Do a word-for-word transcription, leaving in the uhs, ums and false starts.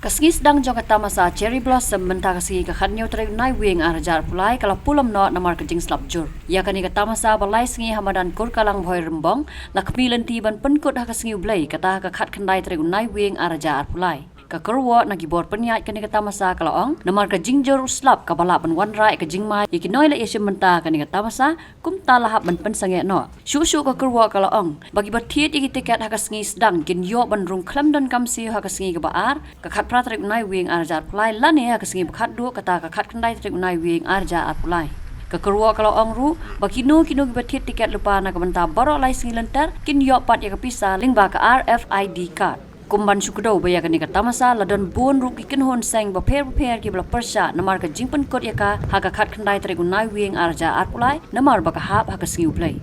Ka sngi sdang jong ka tamasa Cherry Blossom mynta ka sngi ka khathynñiew tarik u Naiwieng arhajar arphew lai ka la pulom noh namar ka jingslap jur. Ïa kane ka tamasa ba lai sngi ha madan Kurkalang Bhoirymbong la khmih lynti ban pynkut ha ka sngi U Blei, kata ha ka khatkhyndai tarik u Naiwieng arhajar arphew lai. Ka kyrwoh na ki bor pynïaid kane ka tamasa ka la ong, namar ka jingjur u slap kaba lah ban wanrah ka jingma ïa ki nongïaleh ïashim bynta kane ka tamasa, kumta la hap ban pynsangeh noh. Shuh shuh ka kyrwoh ka la ong ba kiba thied ïa ki tiket ha ka sngi sdang kin ïoh ban rung khlem donkam siew ha ka sngi kaba ar, ka khatphra tarik u Naiwieng arhajar arphew lai, lane ha ka sngi ba khatduh, kata ka khatkhyndai tarik u Naiwieng arhajar arphew lai. Ka kyrwoh ka la ong ruh ba kino kino kiba thied tiket lypa na ka bynta baroh lai sngi lynter kin ïoh pat ïa ka pisa lyngba ka R F I D card. Kum ban shu kdew ba ïa kane ka tamasa la don bun ruh ki kynhun seng bapher bapher kiba la pyrshah namar ka jingpynkut ïa ka ha ka khatkhyndai tarik u Naiwieng arhajar arphew lai namar ba ka hap ha ka sngi U Blei.